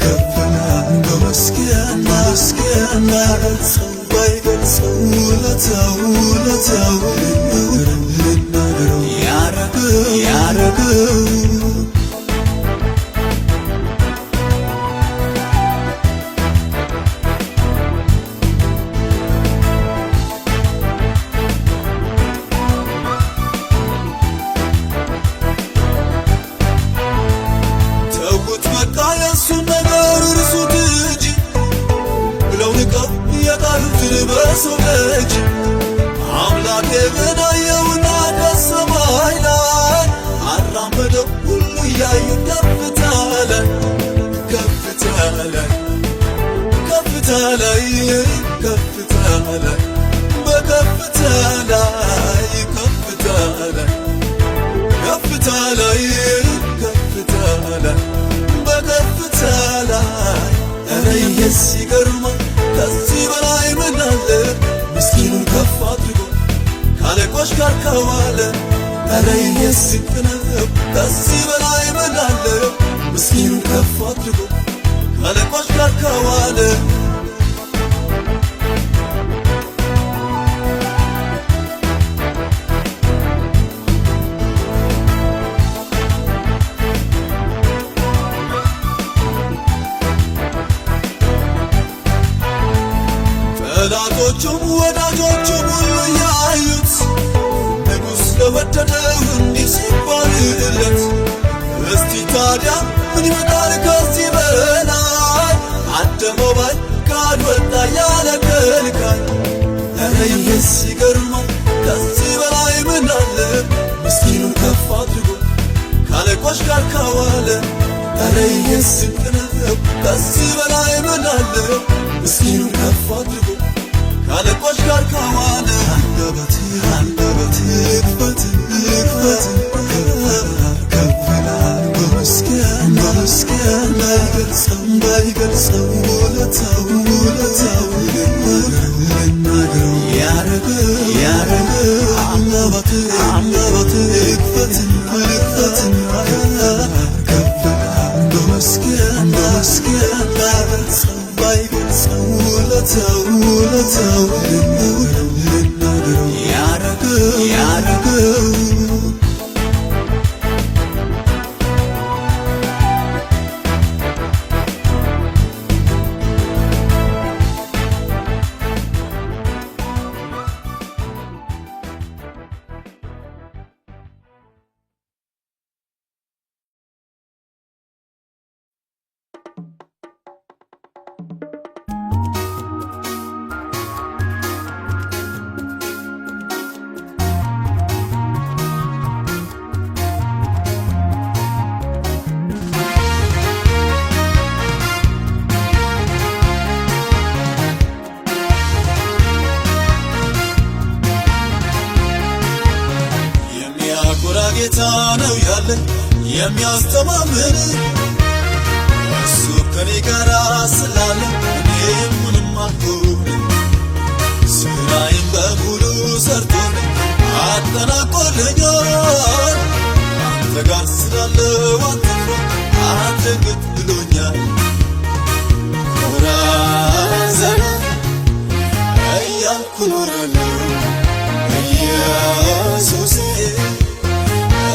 ከፍና በመስገን በመስገን ባይገልጸው ባይገልጸው ውለታው ውለታው ልናገረው ልናገረው ያረገው ያረገው። ተውት በቃ የእሱን ነገር እርሱት እንጂ ብለው ንቀው የጣሉትን በሰው እጅ፣ አምላኬ ግን አየውና ከሰማይ ላይ አራመደው ሁሉ እያዩ ከፍታ ላይ፣ ከፍታ ላይ፣ ከፍታ ላይ፣ ከፍታ ላይ፣ በከፍታ ላይ፣ ከፍታ ላይ፣ ከፍታ ላይ፣ ከፍታ ላይ፣ በከፍታ ላይ። ኧረ ይሄስ ይገርማል፣ ከዚህ በላይ ምን አለ? ምስኪኑን ከፍ አድርጎ ከአለቆች ጋር ከዋለ። ኧረ ይሄስ ድንቅ ነው፣ ከዚህ በላይ ምን አለ? ምስኪኑን ከፍ አድርጎ ከአለቆች ጋር ከዋለ። ጠላቶቹም ወዳጆቹም ሁሉ ያዩት፣ ንጉሥ ለወደደው እንዲህ ሲባልለት፣ እስቲ ታዲያ ምን ይመጣል ከዚህ በላይ? አደባባይ ካልወጣ ያለ ከልካይ። ኧረ ይህስ ይገርማል፣ ከዚህ በላይ ምን አለ? ምስኪኑን ከፍ አድርጎ ከአለቆች ጋር ካዋለ። ኧረ ይህስ ድንቅ ነው፣ ከዚህ በላይ ምን አለ? ምስኪኑን ከፍ አድርጎ ከአለቆች ጋር ካዋለ። አንደበት አንደበት ይክፈት ይክፈት፣ ከፍ ይላል በምስጋና በምስጋና። ባይገልጸው ባይገልጸው ውለታው ውለታው፣ ልናገረው ያረገው ያረገው። አንደበት አንደበት ይክፈት ይክፈት፣ ከፍ ይላል በምስጋና በምስጋና። ባይገልጸው ባይገልጸው ውለታው ውለታው፣ ልናገረው ያረገው ያረገው። የሚያኮራ ጌታ ነው ያለን፣ የሚያስተማምን። እሱ ከኔ ጋር ስላለ እኔም ምንም አልሆንም። ስራዬን በሙሉ ሰርቶልኝ አጠናቆልኛል። አንተ ጋር ስላለው አትፍራ፣ አትደንግጥ ብሎኛል። ኮራ ዘና እያልኩ እኖራለሁ፣ ኢየሱሴ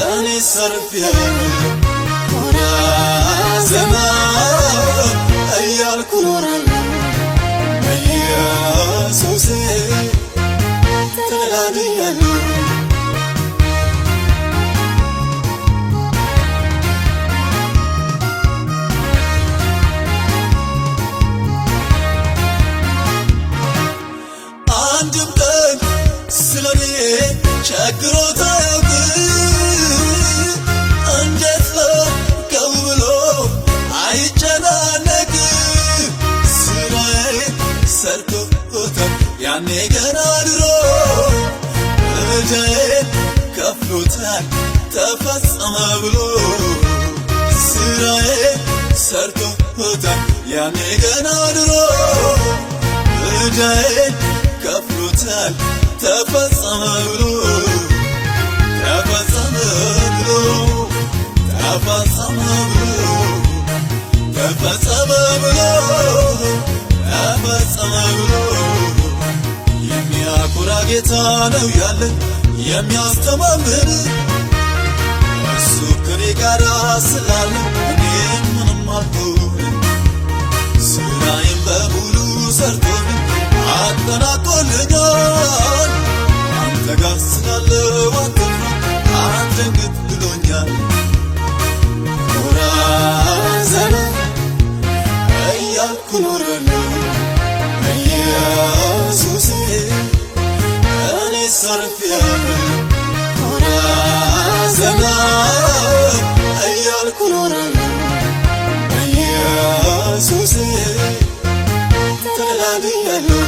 እኔ ሰርፌያለሁ። ኮራ ዘና እያልኩ እኖራለሁ፣ ኢየሱሴ ተደላድያለሁ። አንድም ቀን ስለኔ ቸግሮት አያውቅም። እንዴት ላድርገው ብሎ አይጨናነቅም። ስራዬን ሰርቶታል ያኔ ገና ድሮ፣ ዕዳዬን ከፍሎታል ተፈጸመ ብሎ። ስራዬን ሰርቶታል ያኔ ገና ድሮ፣ ዕዳዬን ከፍሎታል ተፈጸመ ብሎ፣ ተፈጸመ ብሎ፣ ተፈጸመ ብሎ፣ ተፈጸመ ብሎ፣ ተፈጸመ ብሎ። የሚያኮራ ጌታ ነው ያለን፣ የሚያስተማምን። እሱ ከኔ ጋር ስላለ እኔ ምንም አልሆንም። ስራዬን በሙሉ ሰርቶልኝ አጠናቆልኛል። አንተ ጋር ስላለው አትፍራ፣ አትደንግጥ ብሎኛል። ኮራ ዘና እያልኩ እኖራለሁ፣ ኢየሱሴ እኔ ሰርፌያለሁ። ኮራ ዘና እያልኩ እኖራለሁ፣ ኢየሱሴ ተደላድያለሁ።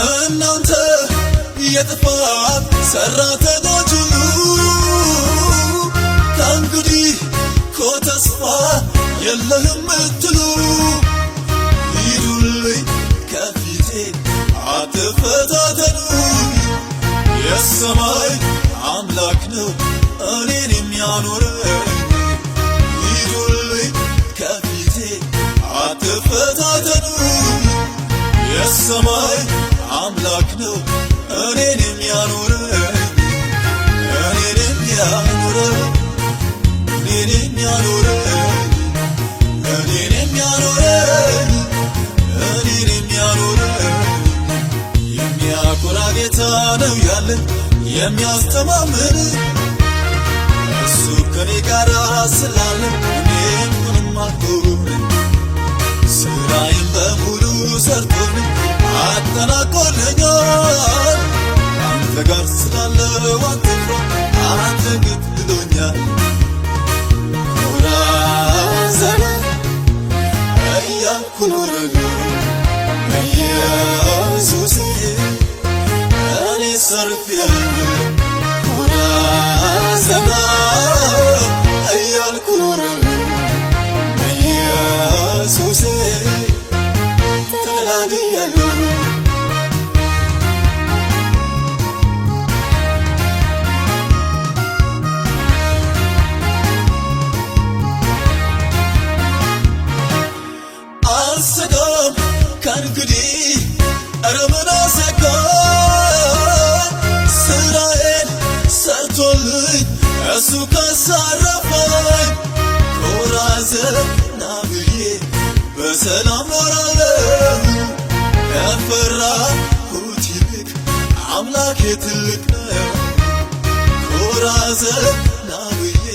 እናንተ የጥፋት ሰራተኞች ሁሉ፣ ከእንግዲህ እኮ ተስፋ የለህም እትሉ፣ ሂዱልኝ ከፊቴ። አትፈታተኑኝ። የሰማይ አምላክ ነው እኔን የሚያኖረኝ። ሂዱልኝ ከፊቴ አትፈታተኑኝ። የሰማይ አምላክ ነው እኔን የሚያኖረኝ፣ እኔን የሚያኖረኝ፣ እኔን የሚያኖረኝ፣ እኔን የሚያኖረኝ፣ እኔን የሚያኖረኝ። የሚያኮራ ጌታ ነው ያለን፣ የሚያስተማምን። እሱ ከኔ ጋር ስላለ እኔም ምንም አልሆንም። ስራዬን በሙሉ ሰርቶልኝ አጠናቆልኛል። አንተ ጋር ስላለው አትፍራ አትደንግጥ ብሎኛል። ኮራ ዘና እያልኩ ኖራለሁ በኢየሱሴ፣ እኔ ሰርፌያለሁ። ኮራ ዘና እያልኩ ኖራለሁ በኢየሱሴ፣ ተደላድያለሁ። አልሰጋም ከእንግዲህ፣ ኧረ ምን አሰጋኝ? ስራዬን ሰርቶልኝ እሱ ካሳረፈኝ፣ ኮራ ዘና ብዬ በሰላም ኖራለሁ። ከፈራሁት ይልቅ አምላኬ ትልቅ ነው። ኮራ ዘና ብዬ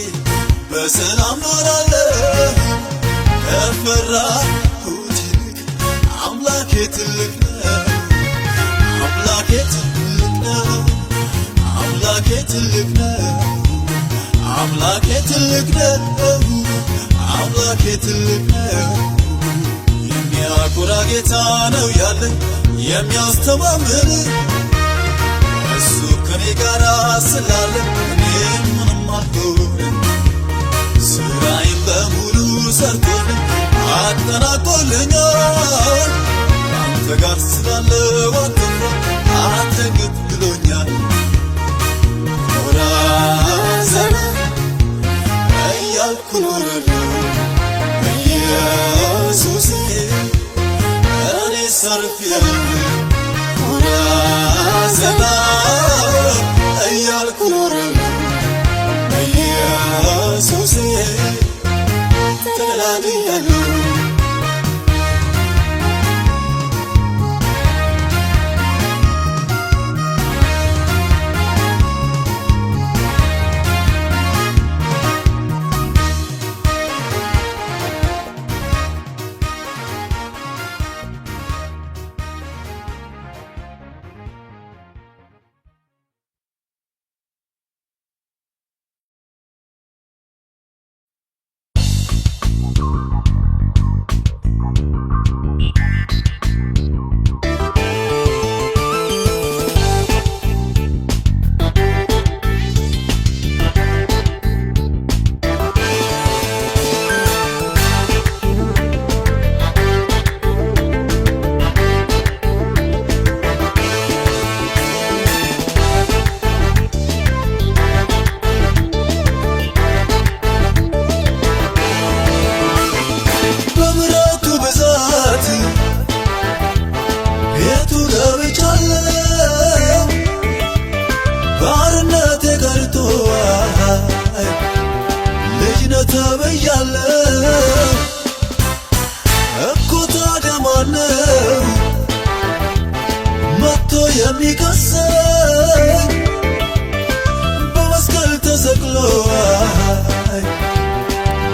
በሰላም ኖራለሁ። ከፈራሁት ይልቅ አምላኬ ትልቅ ነው። አምላኬ ትልቅ ነው። አምላኬ ትልቅ ነው። አምላኬ ትልቅ ነው። አምላኬ ትልቅ ነው። የሚያኮራ ጌታ ነው ያለኝ፣ የሚያስተማምን። እሱ ከኔ ጋር ስላለ እኔ ምንም አልሆንም። ስራዬን በሙሉ ሰርቶልኝ አጠናቆልኛል። አንተ ጋር ስላለው አትፍራ አትደንግጥ ብሎኛል። ኮራ ዘና እያልኩ ኖራለሁ በኢየሱሴ፣ እኔ ሰርፌያለሁ። ኮራ ዘና እያልኩ ኖራለሁ በኢየሱሴ፣ ተደላድያለሁ። በምሕረቱ ብዛት ቤቱ ገብቻለሁ፣ ባርነቴ ቀርቶ ልጅነት ተብያለሁ። እኮ ታዲያ ማነው መጥቶ የሚከሰኝ? በመስቀል ተሰቅሎ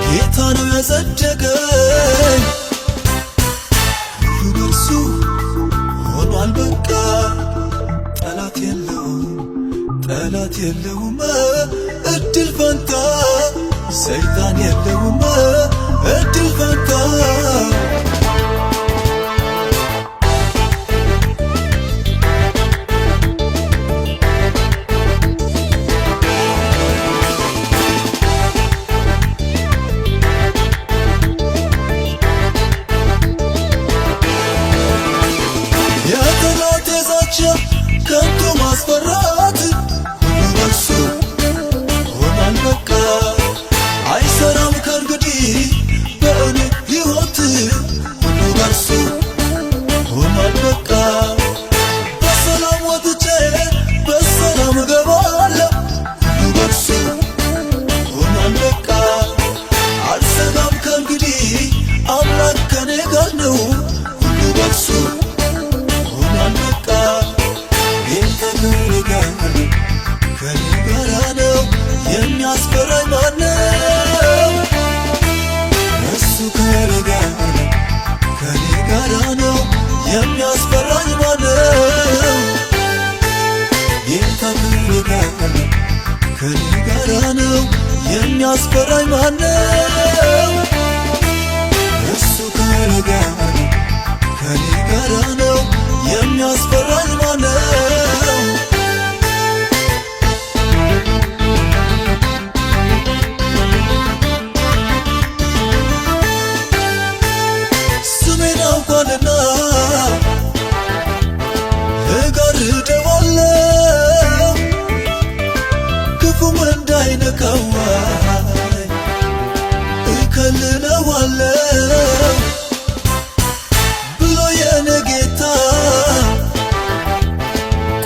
ጌታ ነው ያጸደቀኝ። ሁሉ በርሱ ሆኗል በቃ፣ ጠላት የለውም፣ ጠላት የለውም እድል ፈንታ፣ ሰይጣን የለውም እድል ፈንታ። የጠላቴ ፍራቻ፣ ከንቱ ማስፈራት ሁሉ በርሱ ሆኗል በቃ። አይሰራም ከእንግዲህ በእኔ ሕይወት፣ ሁሉ በርሱ ሆኗል በቃ። በሰላም ወጥቼ በሰላም እገባለሁ፣ ሁሉ በርሱ ሆኗል በቃ። አልሰጋም ከእንግዲህ፣ አምላክ ከኔ ጋር ነው፣ ሁሉ በርሱ ሆኗል በቃ። ጌታ ከኔ ጋር ነው፣ ከኔ ጋር ነው፣ የሚያስፈራኝ ማነው? እሱ ከኔ ጋር ነው፣ ከኔ ጋር ነው፣ የሚያስፈራኝ ማነው? ጌታ ከኔ ጋር ነው፣ ከኔ ጋር ነው፣ የሚያስፈራኝ ማነው? እሱ ከኔ ጋር ነው፣ ከኔ ጋር ነው፣ የሚያስፈራኝ ማነው? ስሜን አውቋልና እጋርደዋለሁ፣ ክፉም እንዳይነካው እከልለዋለሁ ብሎ የኔ ጌታ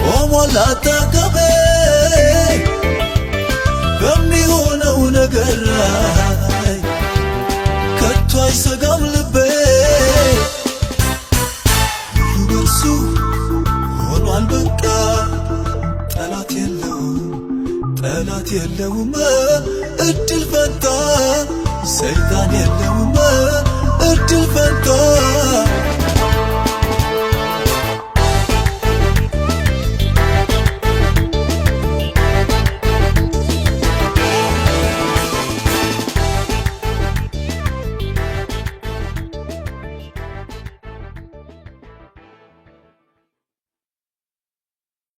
ቆሟል አጠገቤ። በሚሆነው ነገር ላይ ከቶ አይሰጋም ልቤ። ሁሉ በርሱ ሆኗል በቃ። ጠላት የለውም፣ ጠላት የለውም እድል ፈንታ፣ ሰይጣን የለውም እድል ፈንታ።